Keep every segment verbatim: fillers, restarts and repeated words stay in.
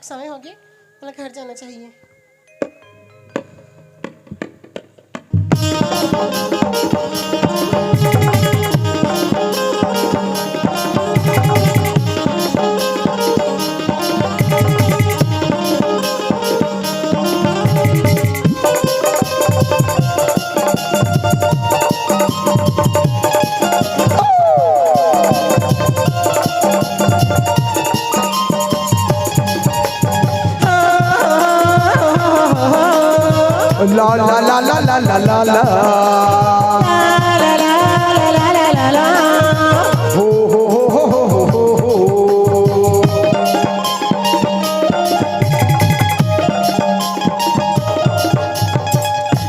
समय होगे, मोला घर जाना चाहिए। ला ला ला ला ला ला ला। हो हो हो हो हो हो हो।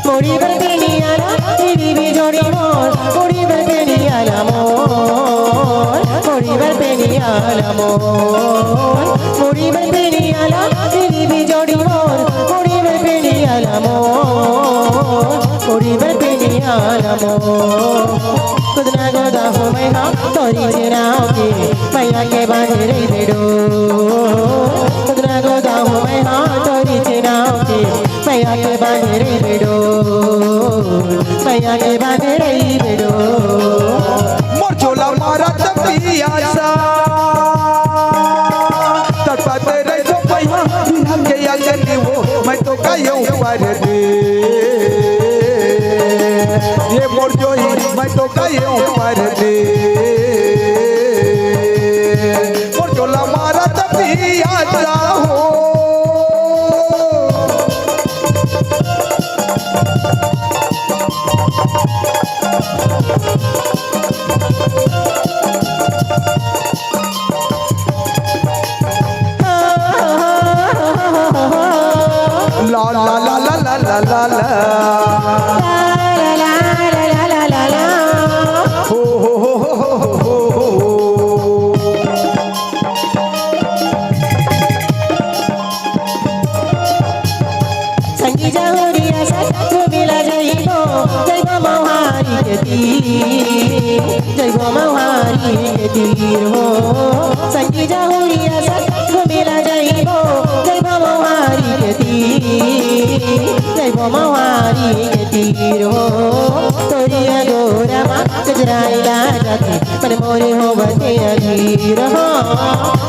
मोड़ी बर पेनिया ला, तेरी भी जोड़ी मोर। मोड़ी बर पेनिया ला मोर, मोड़ी बर पेनिया ला मोर। मोड़ी बर पेनिया ला, तेरी भी जोड़ी मोर। मोड़ी बर पेनिया ला मोर, मोड़ी बर पेनिया ला मोर। खुद ना गोदा हो मैं हाँ, तोरी चिनाव के, मैया के बांधे रही बेडो। खुद ना गोदा हो मैं हाँ, तोरी चिनाव के, मैया के बांधे रही बेडो, मैया के बांधे रही बेडो। मोर चोला मारा तपियासा, तड़पाते रही तो पैहा, बिहान के आंगन वो, मैं तो कायो पर दे। ये मोर जोही, मैं तो कायो पर दे। मोर चोला मारा तपियासा हो। ला ला ला ला ला ला ला। हो हो हो हो हो हो हो। संगी जहुरिया सत मिला जइबो, जइबो मौहारी के तीर, जइबो मौहारी के तीर हो। संगी जहुरिया सत मिला जइबो, जइबो मौहारी के तीर, जइबो मौहारी के तीर हो। तोरी अगोरा मा गजराई ला जाथे, मन मोरे होवथे अधीर हो।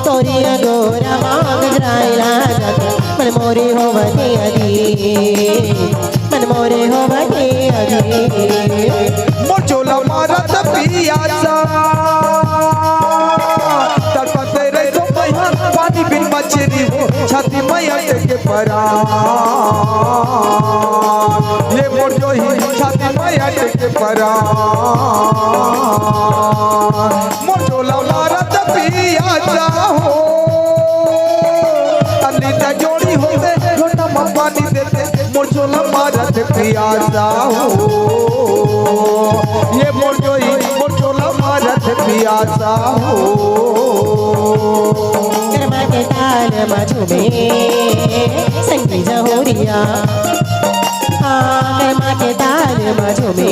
तोरी अगोरा मा गजराई ला जाथे, मन मोरे होवथे अधीर, मन मोरे होवथे अधीर। मोर चोला मारा तपियासा, तड़पते रही तो पैहा, पानी बिन मछरी हो, छाती में अटके परान। ये मोर जोही, छाती में अटके परान। मोर चोला मारा तपियासा हो। अनिता जोड़ी होते, लोटा में पानी देते, मोर चोला मारा तपियासा हो। ये मोर जोही, मोर चोला मारा तपियासा हो। गरमा के ताल मा झूमे संगी जहुरिया। हाँ, गरमा के ताल मा झूमे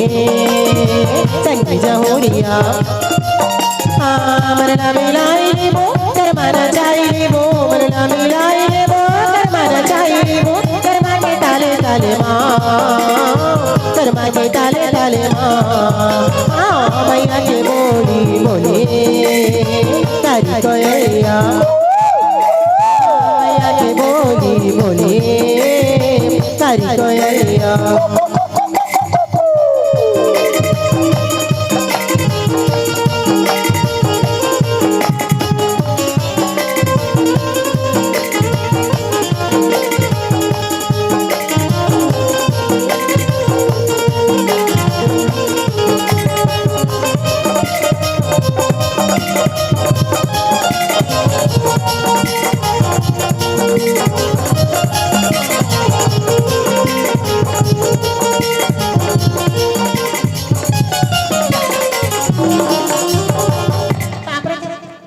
संगी जहुरिया। हाँ, मन ला मिलाई लेबो, गरमा नचाई लेबो, मन ला मिलाई लेबो, गरमा नचाई लेबो, गरमा के ताले ताले मा, गरमा के ताले ताले मा। हाँ, मैया के बोली बोले, तारी कोयलिया। मैया के बोली बोले, तारी कोयलिया।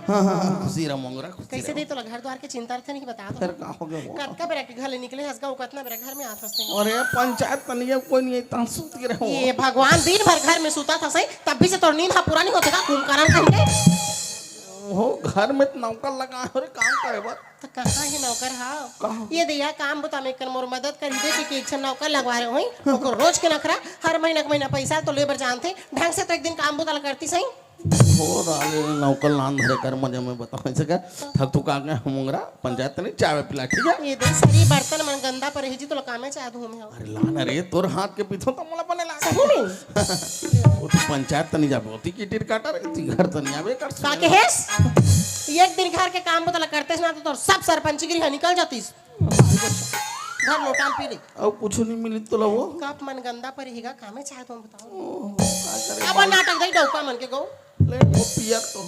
हाँ, हाँ, हाँ। खुशी रह मोंगरा, खुशी कैसे रह। दे तोला घर द्वार के चिंता रथे नहीं, बता तो। फिर का हो गया वो? कतका बेरा के घर ले निकले हस गा, कतना बेरा घर में आत हस तैं। अरे पंचायत तनिया कोई नहीं है, तहाँ सूत के रहो। ये भगवान, दिन भर घर में सूता था सही, तब भी से तोर नींद हा पूरा नहीं होते का, कुंभकर्ण कहीं के। हो, घर में त नौकर लगा हो रे, काम करे बर। त कहाँ हे नौकर? हाँ, कहाँ? ये दे यार, काम बुता में कर मोर मदद कर दे, कि एक झन नौकर लगवा रहे होई। ओकर रोज के नखरा, हर महीना के महीना पैसा तो ले बर जानथे, ढंग से तो एक दिन काम बुता ल करती सही। हो, राले नौकर लान धरे कर, मजे में बताओ ऐसे का। थक थुका के हम उंगरा पंचायत नहीं चाय पिला, ठीक है? ये दे सरी बर्तन मन गंदा परे हे जी, तो लकामे चाय धूम है। अरे लान रे, तोर हाथ के पीछो तो मोला बने लाग। सही में? वो तो पंचायत तो नहीं जाबे, होती की टिर काटा रे, ती घर तो नहीं आवे कर। का के हेस? एक दिन घर के काम बतला करते ना, तो तोर सब सरपंचगिरी ह निकल जातीस। घर लोटाम पी ले। अब कुछ नहीं मिली तो ला वो। कप मन गंदा परे हे गा, कामे चाय धूम बताओ। ओह, का करे अब भाई? नाटक दई डौका मन के गो। ले वो पिया तो।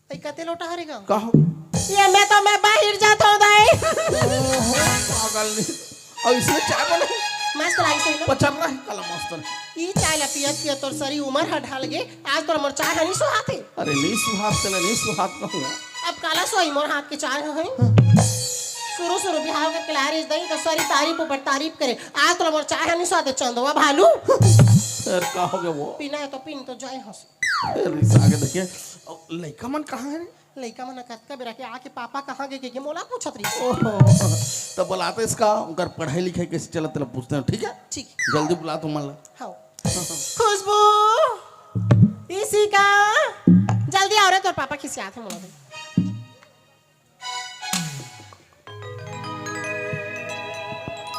तई कते लोटा हरे गा? का हो? ये मैं तो मैं बाहर जात हूँ दाई। ओहो, पागल नहीं। और इसमें चाय बने? मस्त लागिस हे ना? पचर रहा है काला मास्टर। ई चाय ला पियत पियत तोर सरी उमर ह ढल गे। आज तोर मोर चाय ह नहीं सुहात हे। अरे नहीं सुहात, चले नहीं सुहात कहूँगा। अब काला सोई मोर हाथ के चाय ह है। शुरू शुरू बिहाव के खिलाड़ी दई तो सरी तारीफ ऊपर तारीफ करे। आज तोर मोर चाय ह नहीं सुहात हे चंदवा भालू। यार का हो गया वो? पीना है तो पीन तो जाए हंस। ए, रिसा के देखिए, अउ लइका मन कहाँ हे रे? लइका मन कतका बेरा के आके पापा कहाँ गे, गे, गे मोला पूछत रहिस। ओहो, त बुलाते इसका, उनकर पढ़ाई लिखाई कैसे चलत, तेला पूछते हैं, ठीक है? ठीक। जल्दी बुला तुम मन ला। हाँ। खुशबू, इशिका, जल्दी आओ रे, तोर पापा खिसियात हे मोला दे।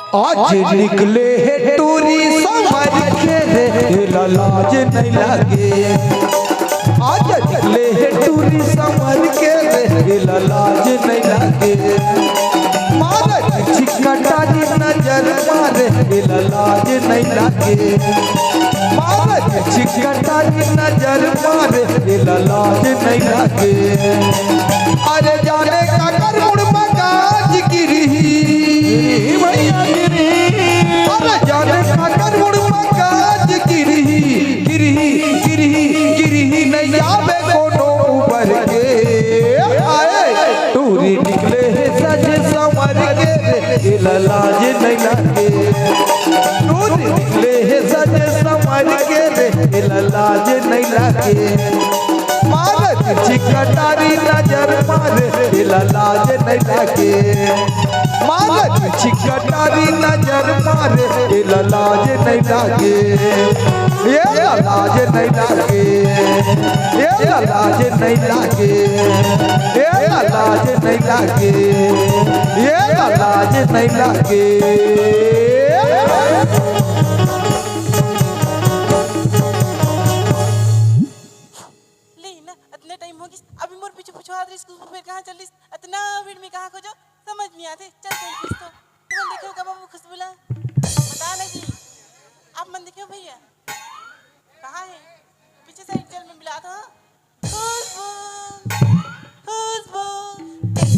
आज निकले हे टूरी संवर के रे, एला लाज नहीं लागे। आज निकले हे टूरी संवर के रे, एला लाज नहीं लागे। मारत छिक्का टारी नजर मारे, एला लाज नहीं लागे। मारत छिक्का टारी नजर मारे, एला लाज नहीं लागे। अरे जाने काकर मुड़ में काज गिरही, भैया गिरही। अरे जाने काकर मुड़ में काज गिरही, गिरही, गिरही, गिरही नहीं आवे कोनो उबर के। आए, टूरी निकले हे सज संवर के रे, एला लाज नहीं लागे। टूरी निकले हे सज संवर के रे, एला लाज नहीं लागे। मारत छिक्का टारी नजर मारे, एला लाज नहीं लागे। मारत छिक्का टारी नजर मारे, एला लाज नहीं लागे। एला लाज नहीं लागे। एला लाज नहीं लागे। एला लाज नहीं लागे। एला लाज नहीं लागे। ले ना, अतना टाइम हो गिस, अभी मोर पीछू पीछू आत रहिस, खुशबू फेर कहाँ चल दिस? अतना भीड़ में कहाँ खोजों, समझ नहीं आत हे। चल, चल, कुछ तो। तुमन देखे हो का बाबू खुशबू ला? बता ना जी, आप मन देखे हो भैया? कहाँ हे? पीछे साइड चल, मैं मिलात हूँ। खुशबू, खुशबू।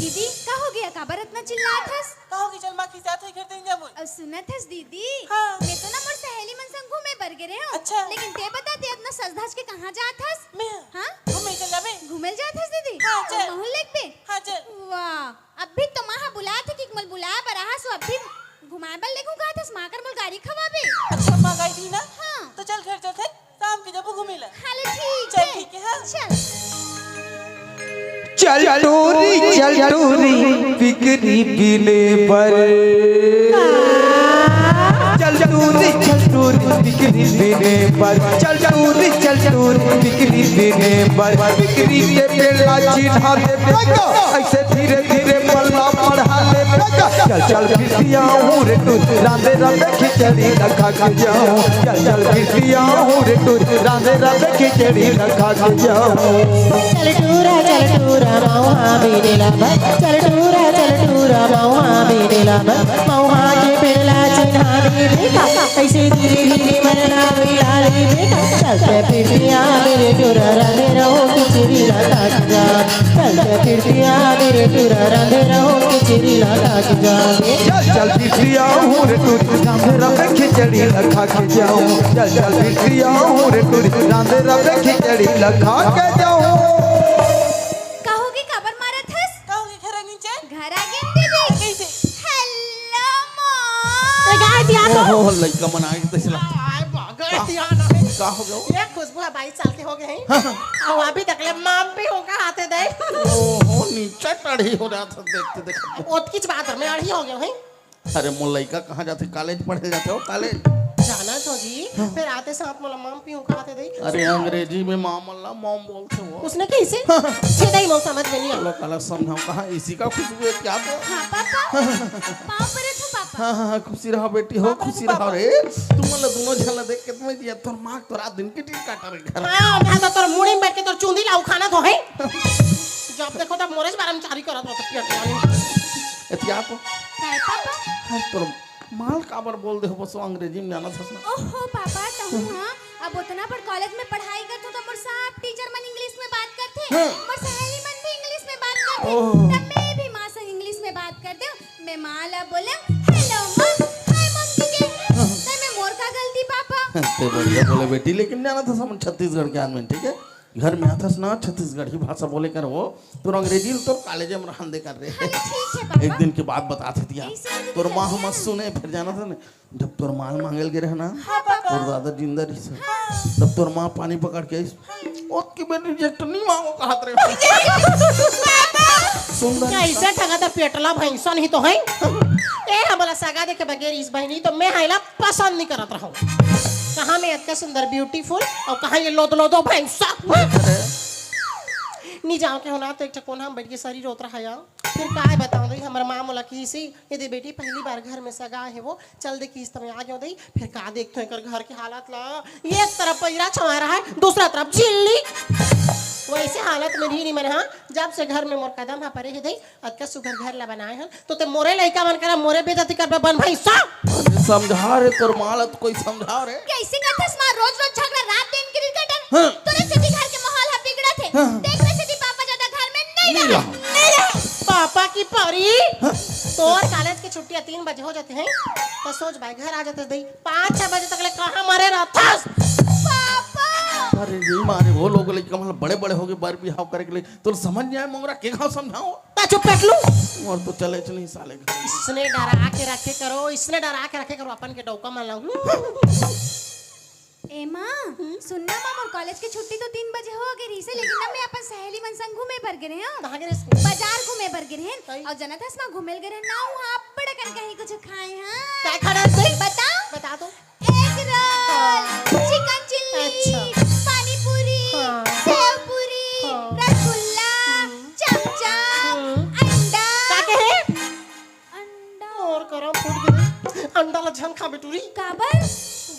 दीदी, का हो गया? काबर अतना चिल्लात हस? का हो गया? चल, माँ खिसियात हे, घर तक जाबो। अउ सुनत हस दीदी? हाँ। मैं तो ना मोर सहेली मन संग घूमे बर गे रहेंव। अच्छा। लेकिन ते बता, ते अतना सज धज के कहाँ जात हस? मैं? हाँ? घूमे चल जाबे। घूमे ल जात हस दीदी? हाँ, चल। महूँ ल लेगबे? हाँ, चल। वाह, अभी तो माँ ह बुलात हे कि मोला बुलाए बर आहस, अभी घुमाए बर लेगहूँ कहत हस, माँ कर मोला गारी खवाबे। अच्छा, माँ गारी दी ना? हाँ। तो चल घर चलथे, शाम के जाबो घूमे ला। हाँ ले, ठीक चल, हे। ठीक हे, हाँ। चल। चल टूरी, चल टूरी, पिकनी पीने पर। चल टूरी, चल टूरी, पिकनी पीने पर। चल टूरी, चल टूरी, पिकनी पीने पर। पिकनी के पेड़ ला चिन्हा दे बेटा, ऐसे धीरे धीरे पल्ला बढ़ा ले बेटा। चल चल बिटिया हो रे टूरी, रांधे रांधे खिचड़ी ला खा के जाओ। चल चल बिटिया हो रे टूरी, रांधे रांधे खिचड़ी ला खा के जाओ। चल टूरा, चल टूरा, मउहा बीने ला बा। चल टूरा, चल टूरा, मउहा बीने ला बा। मउहा के पेड़ ला चिन्हा दे बेटा, ऐसे धीरे धीरे मरना मिला ले बेटा। चल चल बिटिया मेरे टूरा, रांधे रहो खिचड़ी ला खा के जाओ। चल चल बिटिया मेरे टूरा, रांधे रहो खिचड़ी ला खा के जाओ। चल चल बिटिया हो रे टूरी, रांधे रांधे खिचड़ी ला खा के जाओ। चल चल बिटिया हो रे टूरी, रांधे रांधे खिचड़ी ला खा के जाओ। का होगे, काबर मारत हस? का होगे, घर आ नीचे? घर आ गेन दीदी। कैसे? हेलो माँ। ए, गाय दिया तो। ओहो, लइका मन आगे तसला। आय, बागा दिया ना। का हो गयो? ये खुशबू ह बाईस साल के हो गए हैं। अउ अभी तक ले माम पीहू कहत हे दई। ओहो, नीचे टढ़ी हो जात हे देखते देखते। ओतकीच बात में अढ़ी हो गए हैं। अरे मोर लइका कहाँ जाथे? कॉलेज पढ़े जाथे हो, कॉलेज। जानत हो जी, फेर आते साथ मोला माम पीहू कहत हे दई। अरे अंग्रेजी में मामन ला माम बोलथे वो। उसने कइसे? छे दई मोर समझ में नहीं आया। चलो काला समझाओ, कहाँ इसी का खुशबू है क्या तो? हाँ पापा। पाँव परत हँव पापा। हाँ हाँ हाँ, खुशी रहा बेटी हो, खुशी रहा रे। तुमन ला दूनों झन ला देख के तुम्हें दिया, तोर माँ तो रात दिन किटिन काटा रे घर। हाँ, मैं तो तोर मुड़ी में बैठ के तोर चूंदी ला उखानत हों। जब देखो तब मोरेच बारे में चारी करत रहो, तो पेट वाली। एतिया तो। काय पापा? अरे तोर माँ ल काबर बोल दे हो बस, अंग्रेजी में जानत हस ना। ओहो पापा, तहूँ हाँ, अब ओतना बड़ कॉलेज में पढ़ाई करत हँव, त मोर सब टीचर मन इंग्लिश में बात करथे। हाँ। मोर सहेली मन भी इंग्लिश में बात करथे। ओह। त मैं भी माँ संग इंग्लिश में बात कर देंव। मैं माँ ला बोलेंव, "Hello माँ, hi मम्मी के।" त मैं मोर का गलती पापा? ते बढ़िया बोले बेटी, लेकिन जानत हस हमन छत्तीसगढ़ के आदमी, ठीक है? घर में आथस ना, छत्तीसगढ़ी भाषा बोले कर वो, तोर अंग्रेजी ल तोर कॉलेज में रहन दे कर रे। हाँ, ठीक है पापा। एक दिन के बात बतात हँव दिया। ऐसे नहीं तोर माँ करना। हमर सुने, फेर जानत हस ना, जब तोर माँ ल मांगे ल गे रहे ना, हाँ, पापा। तोर दादा जिंदा रहिस। हाँ। तब तोर माँ पानी पकड़ के आइस। हाँ। ओतकी बेर रिजेक्ट नहीं मांगो कहत रहे। पापा। सुंदर। कइसे ठगा था पेटला भैंसन ही तो है। ए, हमला सगा देखे बगैर इस बहिनी तो मैं हाइला पसंद नहीं करत रहूं। कहाँ मैं अतका सुंदर ब्यूटीफुल अउ कहाँ ये लोदो लोदो भैंसा। नहीं जाओ के होना तो एक ठकुन हम बैठ के सरी रोत रहा यार। फिर काय बताओ दई, हमर माँ मोला किसी ये दे बेटी, पहली बार घर में सगा हे वो, चल दे किस्त में आ गयो दई। फिर का देखथो एकर घर के हालत ला, एक तरफ पैरा छवा रहा है, दूसरा तरफ झिल्ली। वैसे हालत में रही नहीं मन, हाँ, जब से घर में मोर कदम हा परे हे दई, अतका सुघर घर ला बनाए हन, तो ते मोरे लइका मन करा मोरे बेइज्जती करबे बन भैंसा। अरे समझा रे, तोर माँ ला तो कोई समझा रे। कैसे कथस माँ, रोज रोज झगड़ा, रात दिन क्रिकेट। हाँ। तोरे सेती घर के माहौल हा बिगड़त हे। हाँ। तेकरे सेती पापा ज्यादा घर में नहीं नहीं रहे। रहा। नहीं रहे। पापा की परी। हाँ। तोर कॉलेज के छुट्टी तीन बजे हो जाथे हैं, त सोच भाई घर आ जाते दई, पाँच छह बजे तक ले कहाँ मरे रहथस? पापा। अरे नहीं मारे, वो लोग लइका मतलब बड़े बड़े हो गए, बर बिहाव करे के लिए, तोला समझ नहीं आए, मोंगरा के घाव समझाओ। ता चुप बैठ लू। और तो चले च नहीं साले घर। इसने डरा के रखे करो, इसने डरा के रखे करो अपन के डौका मन ला। ए माँ, सुन ना माँ, मोर कॉलेज के छुट्टी तो तीन बजे हो गे रहिसे, लेकिन ना मैं अपन सहेली मन संग घूमे बर गे रहेंव। कहाँ गे रहिस? बाजार घूमे बर गे रहेंव। कई? अउ जनत हस माँ, घूमे ल गे रहेंव ना, उहाँ अब्बड़ अकन कहीं कुछ खाए हँव। का खाना है? बताओ। बता दो। एग रोल, चिकन चिल्ली, अच्छा। पानी पूरी, हाँ। सेव पूरी, हाँ। रसगुल्ला, हम्म। चमचम, हम्म। अंडा। का कहे? अंडा। मोर करम फूट गे। अंडा ला झन खा बेटूरी। काबर?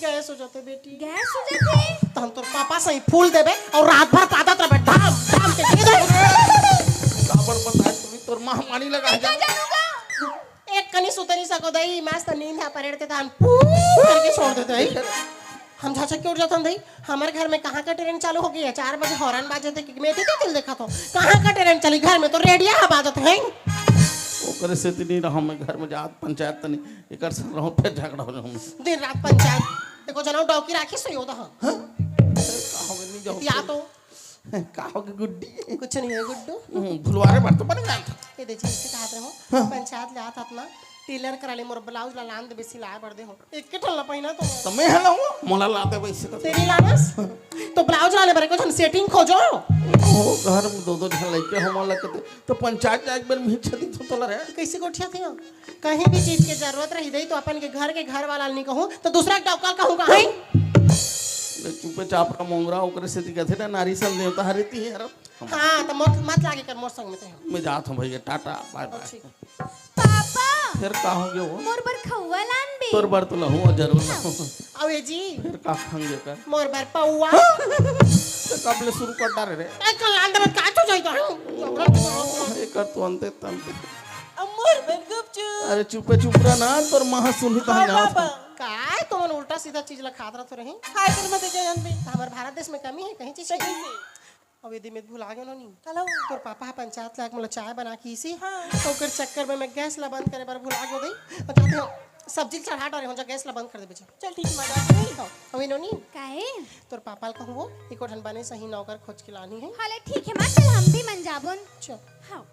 गैस हो जाथे बेटी। गैस हो जाथे? तहन तोर पापा सही फूल देबे अउ रात भर पादत रहबे, ढाम, ढाम के दे दे। काबर बताए तुम्हें तोर माँ मानी लगा मैं का जा। जानूंगा? एक कनी सुतरी सको दई, मस्त नींद हा परेड़ के तहन पू करके छोड़ देते हैं। हम झचक के उठ जाथन दई, हमर घर में कहाँ का ट्रेन चालू हो गई है? चार बजे हॉर्न बाजे थे कि मैं तो तिल देखा था, कहाँ का ट्रेन चली? घर में तो रेडिया हा बाजत है। ओकरे सेती नहीं रहा मैं घर में, जात पंचायत तनी एकर संग रहो, फिर झगड़ा हो जाऊँ। दिन रात पंचायत, देखो जना डौकी राखी सही होता है। हाँ? का हो गया, नहीं जाओ या फिर। तो का हो गया गुड्डी? कुछ नहीं है गुड्डू। हम्म, भुलवारे बार तो बन गया था। ये दे जी, इससे कहा रहो, हाँ। पंचायत ले आता अपना टेलर करा ले, मोर ब्लाउज ला लान देबे सिलाए बर दे हो। एक के ठन ला पहिना तो। तो मैं है ना वो, मोला लाते वैसे तो। तेरी लानस? तो ब्लाउज लाने बर को हम सेटिंग खोजो। ओ, घर में दो दो झन लइके हम लग के तो पंचायत जाए एक बार मिल छती तो तोला रे। कैसे गोठिया थे? कहीं भी चीज के जरूरत रही दई तो अपन के घर के घर वाला नहीं कहूँ तो दूसरा के डौका कहूँ का है? ले चुपे चाप का मोंगरा ओकरे सेती कहथे ना नारी सन देवता हरे ती है यार। हाँ, तो मत, मत लागे कर मोर संग में ते। मैं जात हूँ भैया, टाटा, बाय बाय। ठीक। पापा, फिर का हो गया वो? मोर बर खौवा लान बे। तोर बर तो लहूँ, जरूर लहूँ। अउ ए जी, फिर का खंगे कर? मोर बर पौवा। हाँ? तो कब ले शुरू कर डारे रे? ए, कल लान दे, मैं का हो जाई तो? ये कर तो अंते तंते। अब मोर बर गुपचुप। अरे चुपे चुप रह ना, तोर माँ सुनही तो हाँ, हम जात पापा। हूँ। काय तुमन उल्टा सीधा चीज ला खात रहत रही? खाए कर मत जान बे। तो हमारे भारत देश में कमी है कहीं चीज की? कैसे? अब यदि मैं भुला गयो नी, हेलो। तोर पापा ह पंचायत लायक मोला चाय बना के इसी, हाँ। तो ओकर चक्कर में मैं गैस ला बंद करे बर भुला गयो दई। और जाते हो, सब्जी चढ़ा डारे हो, जा गैस ला बंद कर दे बच्चा। चल ठीक है, मैं जाती हूँ। तो, अब इन्होंने काहे? तोर पापा ल कहूँ वो, एको ठन बने सही नौकर खोज के लानी है। हाले ठीक है माँ, चल हम भी मन जाबोन। चल। हाँ।